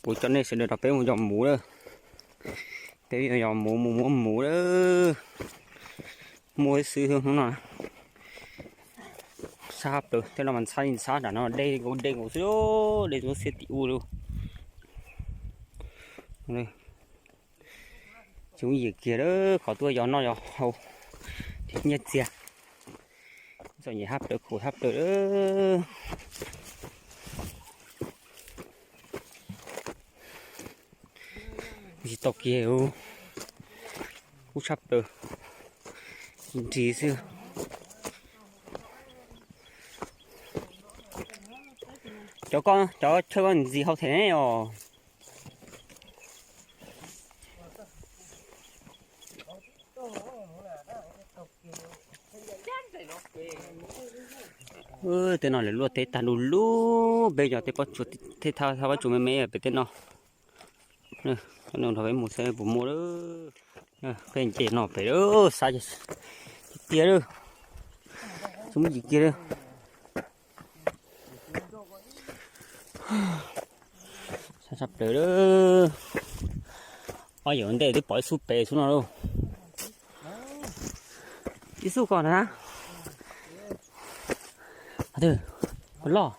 Kuv coj nej sawv daws rau peb mus yos muv lawm. Peb yos muv, mus muab muv lawm. Muaj ib xwb hnub no. Sab plaws, tej no mas ntxhab li ntxhab, nram no dej nkaus dej nkaus xwb, dej ntxhab xiab tim ub lawm. Tsis muaj yim kiag lawm, qhov tuaj yos noj yos haus nyiaj txiag. Txom nyem hab plaws khuv hab plaws. Tsis tau kiag, kub tshaj plaws, nrig xwb. Cov ko, cov chaw ko ntxim haus them ne os. Tej no lawv luaj teb tag du lug, peb cov tej pob tsuas, tej thaj pob tsuas me me pem tej no. Coj nej nrog peb mus saib puas muaj lawm. Peb nce no pem lawm, sab tiag tiag lawm. Tsis muaj yim kiag lawm. Sab sab plaws lawm. Ob yawm ntej twb pom ib xub pem xub no lauj. Ib xub ko na. Twg loj.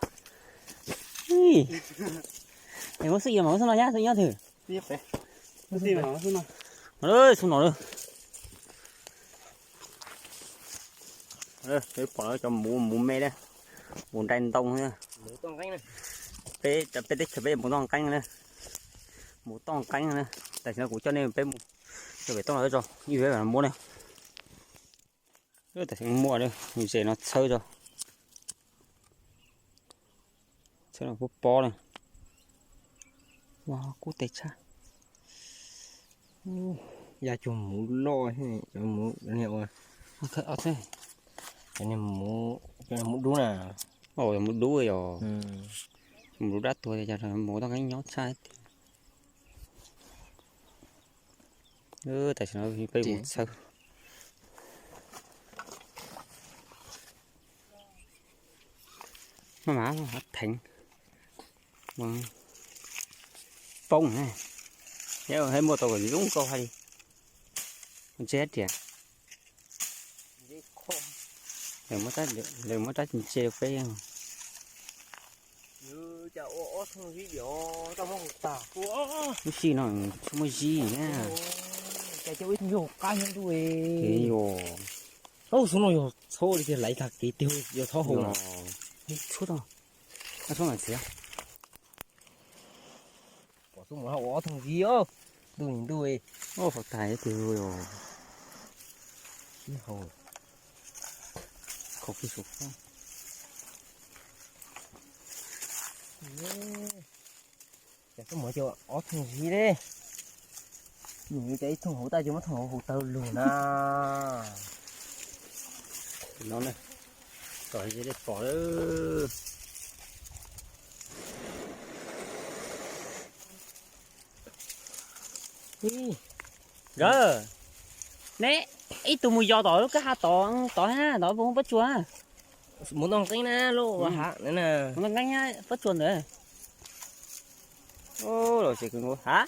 Es muab xwb, yog mas muab xub no nyab, xub nyob twg. Xub no lawm. Peb pom cov muv, muv me na, muv nrai ntoo. Peb, peb teb chaws peb muv toj nqeeb na, muv toj nqeeb na. Tam sim no kuv coj nej peb mus rau pem toj no tso, ib pliag muab na. Tam sim muaj, mus ze no txhawb tso. Txhawb no pob pob na. Ua kub tes tshaj. Ya cov muv loj, cov muv, cov niag ua, cov niag muv, cov niag muv dub na. Muv dub yog, muv dub dab tuag, muv toj nqeeb nyob tshaj tiag. Tam sim no peb mus txhawb. Maj mam theev, poob na. Yog muaj tau kom zoo nkauj hais li. Ntse hab riam. Lawv muab rab ntse peb. Lub sij no tsis muaj zib na. Xub no yog txhob li tiag, laiv tag kev tiag, yog txhob hau na. Txhob tau, txhob mam txiav. Pom xub mus ua ob thooj zib, ntuj nim ntuj. Hau tag tiag os. Sib hau. Khau kiag saum pob. Ces koj muab cov ob thooj zib ne. Nws cov ib thooj hauv tag, cov muab thooj hauv hauv taw lug na. No ne, tom zib dej pom lawm. Nkawd, neb ib tug mus yos tom lub kwj ha tod, tod na, tod puas muaj pob tsuas? Muv toj nqeeb na, lub ha, muv toj nqeeb pob tsuas ntawd. Los tsev kws nkaus ha.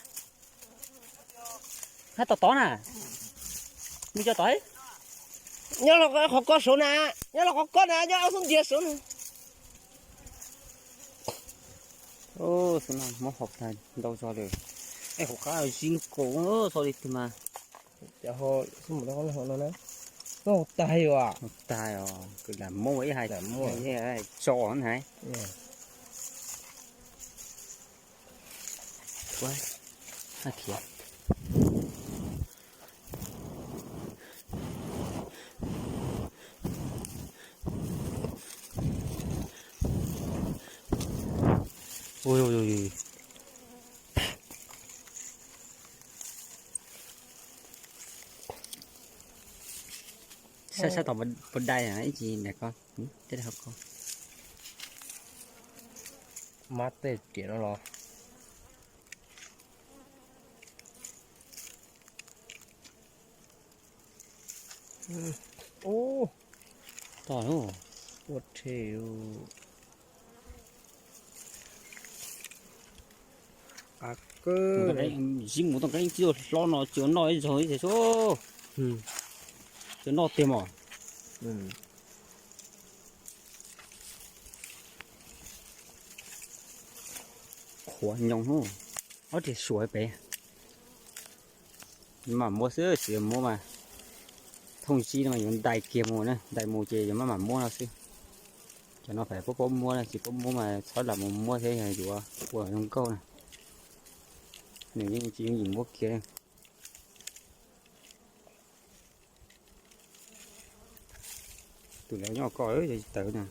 Ha tod tod na. Mus yos tod. Nyob los qhov ko saud na, nyob los qhov ko na, nyob ob xub ntiag saud na. Xub no muab hau tag ntau zog lawm. Es hauv qab zib nkaus, xyov li twg mas. Cov ho xub mus tau qhov no na. Hau tag os. Hau tag os, kws lam muab ib hais, tso na. Sab sab tom puas dai ib tsis nag ko, tej dab hauv ko. Mab tej riam no los. Ub, toj lawm. Ua rhe. Qab Zib mus tau qeeb tib hlob no tsis ua noj ib zaug ib txhia xwb. Tsis ua noj tiag mas. Qhuav nyoos hnub, ob riag suav pem. Mam muab xwb, tsis muab mas thooj zib no mas yuav ntais kiag mus na, ntais mus ces yuav maj mam muab no xwb. Cov no fais paub paub muab na, tsis paub muab mas txhob lam mus muab thiab yog yuav ua zoo nkauj na. Nws yeej tsis yooj yim muab kiag. Tus lawv nyob ko tsis tawv na.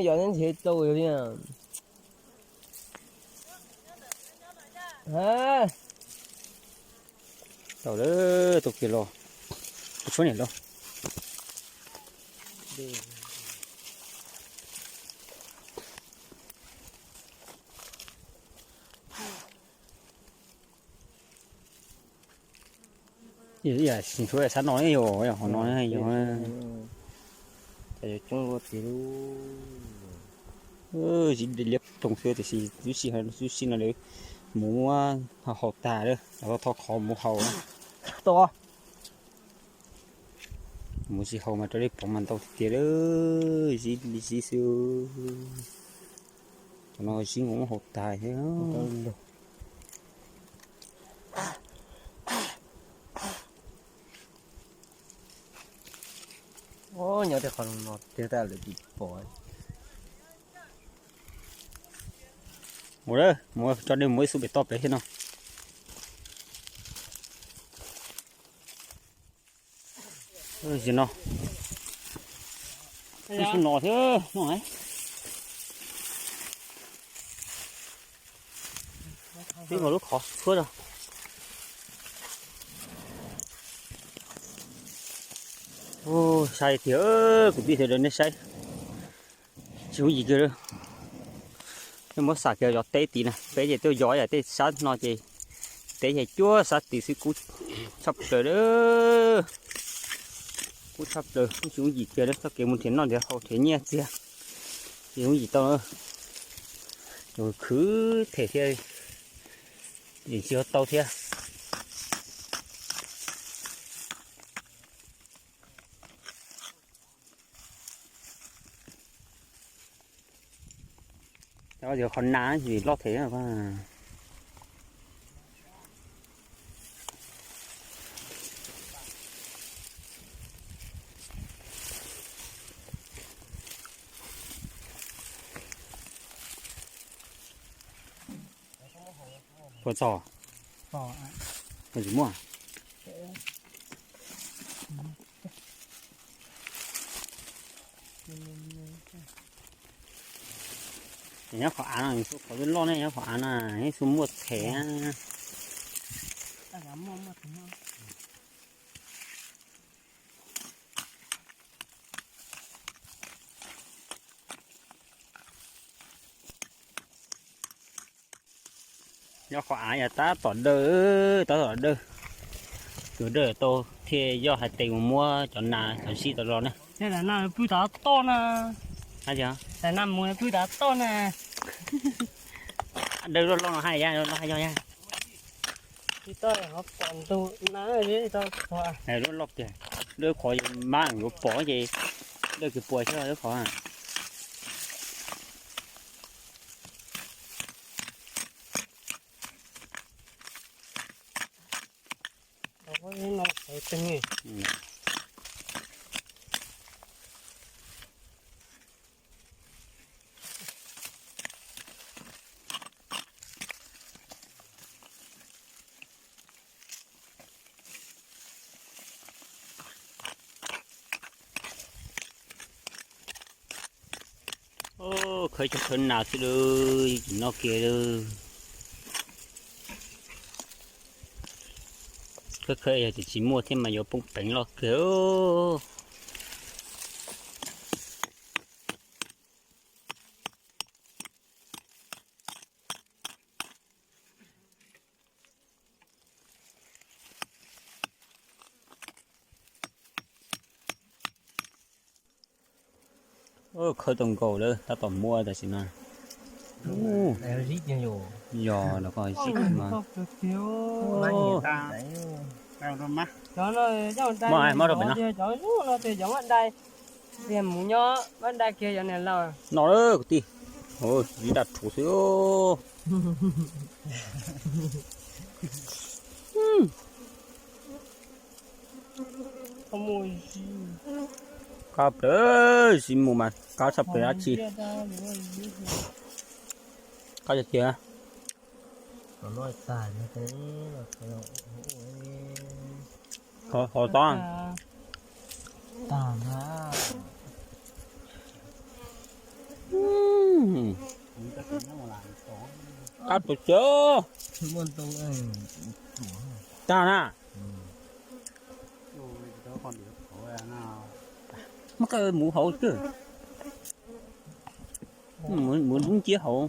Yog neb nrhiav tau li. Tau lawm, tau kiag los. Kuv tshuab niam los. Ib yam tsis tshuav sab no yog, hauv no yog. Zib liab ploog xwb tiam sis lub sij hawm lub sij no lawv mus muab haus tas lawm, lawv thov qhov mus haus. Mus tsis haus mas raws li pom mas ntau tiag tiag lawm, zib li zib xwb. Cov no zib mus muab haus tas thiab. Nyob tej qhov no tiag tas lawv tsis pom. Mus lawm, mus tso nej mus ib xub pem toj pem thiab no. Zim no, ib xub no thiab no. Twb muaj lub qhov tshuab rau. Sai tiag, kuv tij sawv daws nej saib. Tsis yooj yim kiag li. Nej muab xam kiag zov teb tid na, peb ces twb yog yam tej sab no ces teb ces cuab sab tid xwb kub tshaj plaws li. Kub tshaj plaws, kub tsis yooj yim kiag li, txoj kev mus nrhiav noj nrhiav haus nrhiav nyiaj txiag tsis yooj yim tau. Khwv them thiab, tsis tau thiab. Cov qhov na vim loj them. Puas txog? Puas tsis muaj? Nyob qhov av no, qhov loj loj ne, nyob qhov av no, neb xu muaj them. Nyob qhov av yog tab tom dawj, tab tom dawj. Tus dawj tau thiaj yoj hais tes mus muab cov nas cov sib tau los na. Pw tav toj na. Dawj loj loj no hais yog, hais yog. Loj loj tiag, lub qhov yus mab yuav pom ces dawj kiag puas xwb lub qhov. Khawb cog khawb nas xwb lawm, tsis noj kiag lawm. Khawb khawb yog tias tsis muaj thiab mas yuav poob peev loj kawg. Khawb tau nkaus lawm, tab tom muaj tam sim no. Ub, yog los koj zib mas. Cov no, cov no, cov no tias cov mab dai, tias mus nyob mab dai kiag cov niam laus. No lawm kwv tij, zib daj rhuv xwb. Qab plaws, zib mus mas qab tshaj plaws dab tsi. Qab tiag tiag. Hov tod. Qab tiag tiag. Tag na. Muab qe mus hauv twg. Mus dub nciab hauv.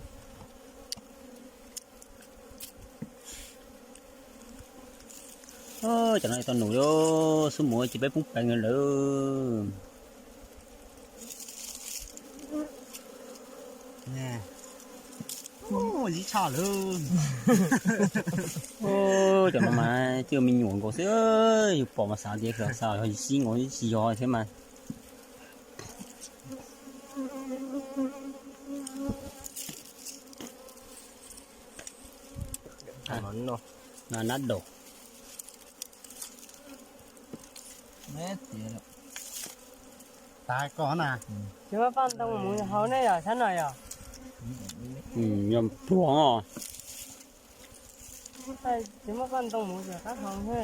Cov no tau num xub mus ces peb poob peev lawm. Zib tshaj lawm. Cov no mas twb me nyuam nkaus xwb, yus pom mas xav tias xav xav yog zib nkaus tsis yog thiab mas. Nab daus. Tsis muab paj ntoo mus hauv ne yom, sab no yom. Yog pluag os. Tsis muab paj ntoo mus rau qab hauv ne.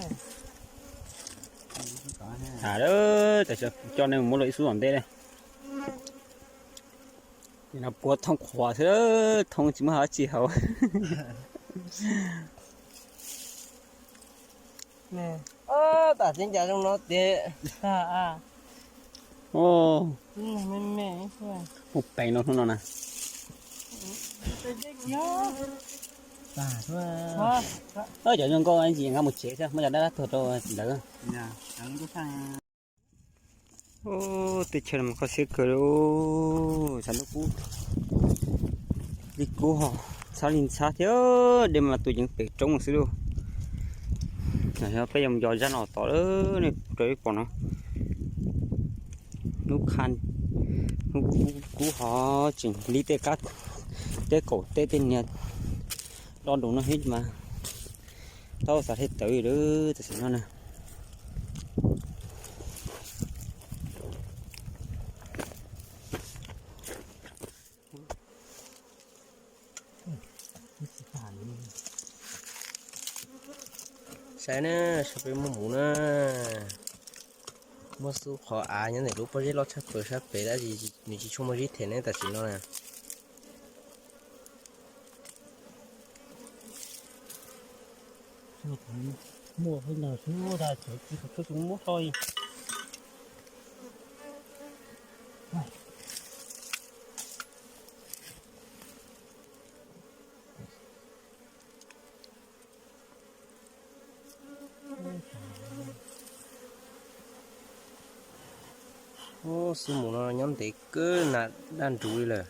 Tam sim no coj nej mus muab luag ib xub tom ntej ne. No puav thooj qhuav xwb, thooj tsis muaj dab tsi hauv. Tam tseeb cas zoo no tiag. Mus peev no hnub no na. Cov zoo nkauj ntsis nqa mus tsev xwb, muab cov dab dab tuag rau lawv. Teb chaws no mas kho siab kawg li, tshav ntuj kub li kub ho, ntxhab li ntxhab thiab, dej mas tuaj yeev pem roob xwb lauj. Yog peb yuav mus yos zaj no tod, nej rau ib pom no, lub qhab, lub kub ho tseem li tej kab, tej kaum tej tej niag do nrus no thiab mas tau xav thiaj tawv lawm tam sim no na. Saib na, saib peb muab mus na. Muab xub qhov av nyob ntawm lub pob zeb loj tshaj plaws sab pem dab tsi nws tsis tshua muaj zib them ne tam sim no na. Muaj ntag, muab tso. Ub, xub mus no nyob ntev kawg na, daj nruv li lawm.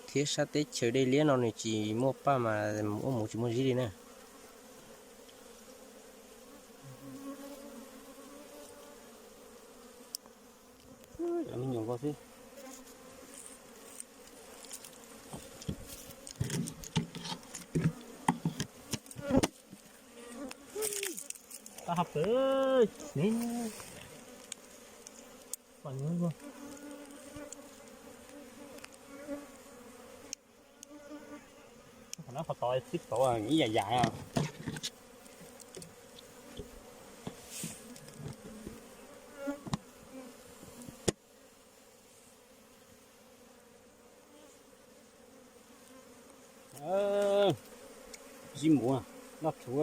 Thiab sab teb chaws dej liab no nws tsis muaj paj mas ua mus tsis muaj zib li na. Me nyuam nkaus xwb. Tab hab pw ne. Qhov no qhov tod tib tod ib yam yam. Zib mus, noj tsuv.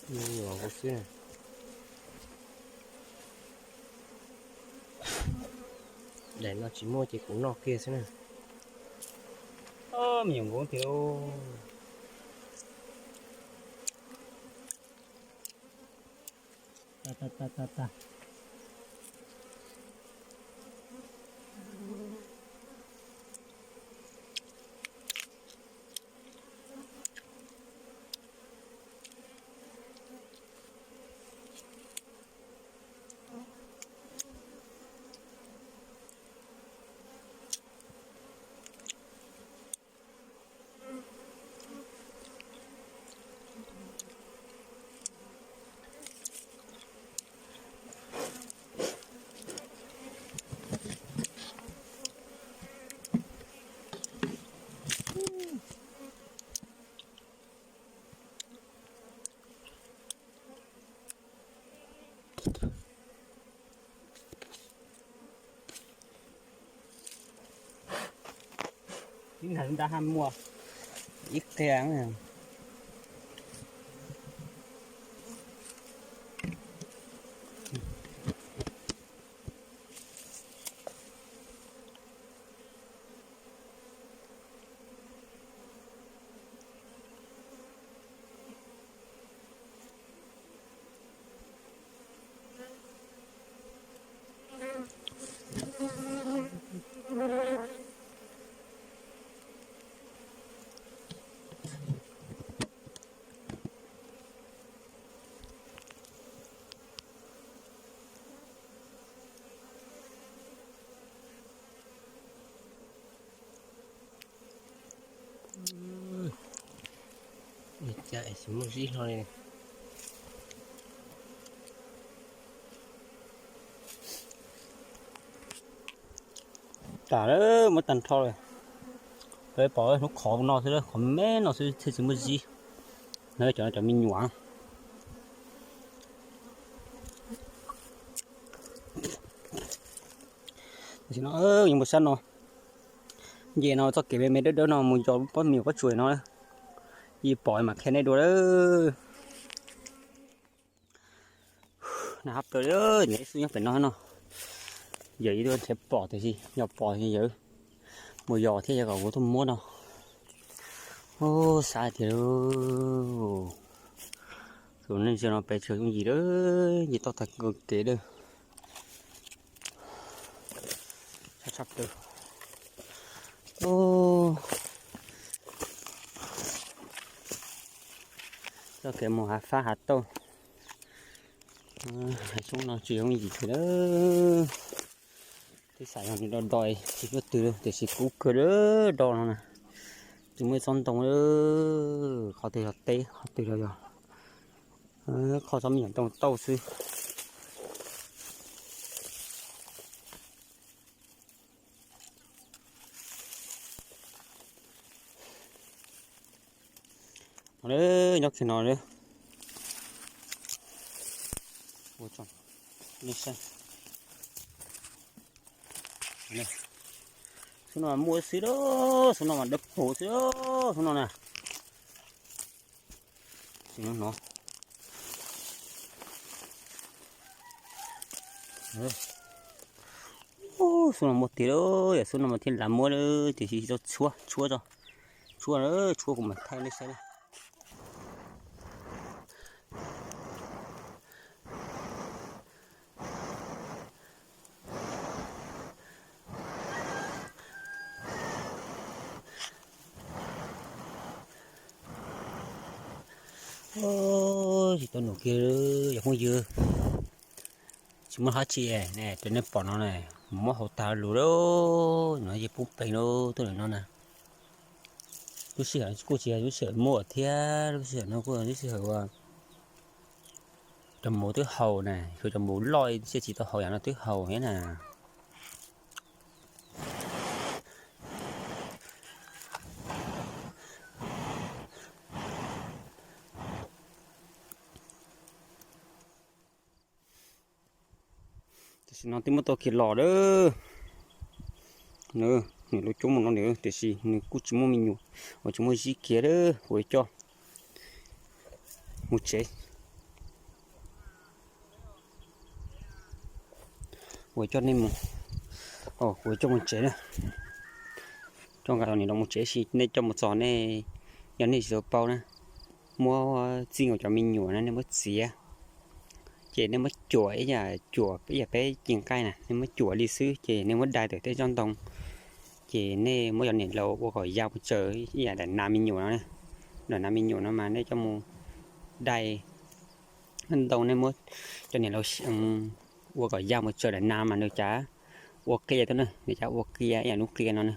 Me nyuam kuv xwb na. Daim no tsis muaj ces kuv noj kiag xwb na. Me nyuam kuv tiag. Ib nta hab muaj ib qia. Cas tsis muaj zib hlo li. Tas lawm, muab tag nrho lawm. Peb pom hnub qhov no xwb, qhov me no xwb thiaj tsis muaj zib. No cov no cov me nyuam. Tam sim no yus mus sab no, nce no txoj kev me me dawb dawb no mus yos pob me nyuam pob tsuas no, yeej pom mas qhia nej dua lawm. Na hab plaws li, nyob pem no no, yawm ib tug nrhiav pom tiam sis yog pom yawm mus yos thiab yog kom kuv tuaj muab no. Ub, xav tias tus neeg ziag no pes tsawg yooj yim lawm, nce toj tag kev lawm. Tshaj tshaj plaws. Txoj kev mus hav fab hav tauj, hav xyoob no tsis yooj yim kiag lawm. Twb xav yog nws do do tsis muaj twg tiam sis kub kawg lawm do no na. Tsis muaj ib tsob ntoo lawm, qhov twg yog teb qhov twg yog, qhov tsob me nyuam ntoo tauj xwb. Nyob kiag no, xub no mas muaj xwb, xub no mas dawb paug xwb, xub no na. Xub no muaj tiag lawm, yam xub no mas thiaj lav muab lawm tiam sis tsis tau tshuab, tshuab tso, tshuab, tshuab kuv mam thaij nej saib na. Tsis tau num kiag yog phooj ywg. Tsis muaj dab tsi ne, cov nej pom no ne, muab hau tag lus lawm, no yeej pub peev lawm tuaj lawm no na. Lub sij hawm kuj tsis yog lub sij hawm muaj thiab, lub sij hawm no kuj yog lub sij hawm uas cov maum twb haus na, xyov cov maum loj thiaj tsis tau haus yam no twb haus thiab na. Tam sim no twb muab tau kiag los lawm. Nws lub coob mus no nws tiam sis nws kuj tsis muaj me nyuam uas tsis muaj zib kiag lawm, kuv coj mus tsev. Kuv coj nej mus, kuv coj mus tsev na. Coj nqa niam laus mus tsev, sis nej coj mus txog nej, yog nej tsis tau paub na, muab txij nkaus cov me nyuam na, nej muab txiav, ces nej muab cuam ib yam, cuam ib yam peb ci nqaij na, nej muab cuam li xwb, ces nej muab dai ntawm tej tsob ntoo, ces nej muab cov niam laus ua kom ya mus tsaws ib yam daim nas me nyuam no, daim nas me nyuam no mas nej coj mus dai ntoo, nej muab cov niam laus ua kom ya mus tsaws daim nas mas nws cav ua qia tuaj na, nws cav ua qia ib yam lub qia no na.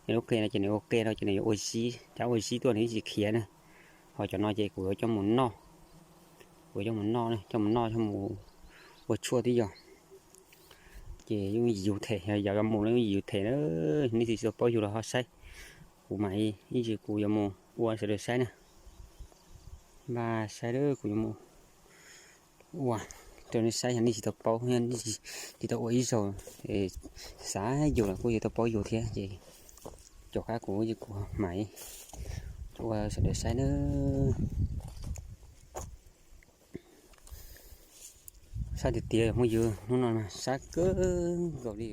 Yog lub qia no ces nws ua qia no ces nws yuav ua zib, cav ua zib tuaj nws tsis khiav na. Ho cov no ces kuv yuav coj mus noj, kuv coj mus noj, coj mus noj, coj mus ua tshuaj twb yog. Ces yeej yus them, yog yus mus los yeej yus them na. Nej tsis tau paub yus los ho saib, kuv mam ib ntsis kuv yuav mus ua sawv daws saib na. Npaj saib, kuv yuav mus ua rau nej saib, yog nej tsis tau paub, tsis tau ua ib zaug, xav yus los kuj yuav tau paub yus thiab ces, caum qab kuv, kuv mam ua sawv daws saib na. Sab tiag tiag phooj ywg, hnub no sab kawg nkaus li.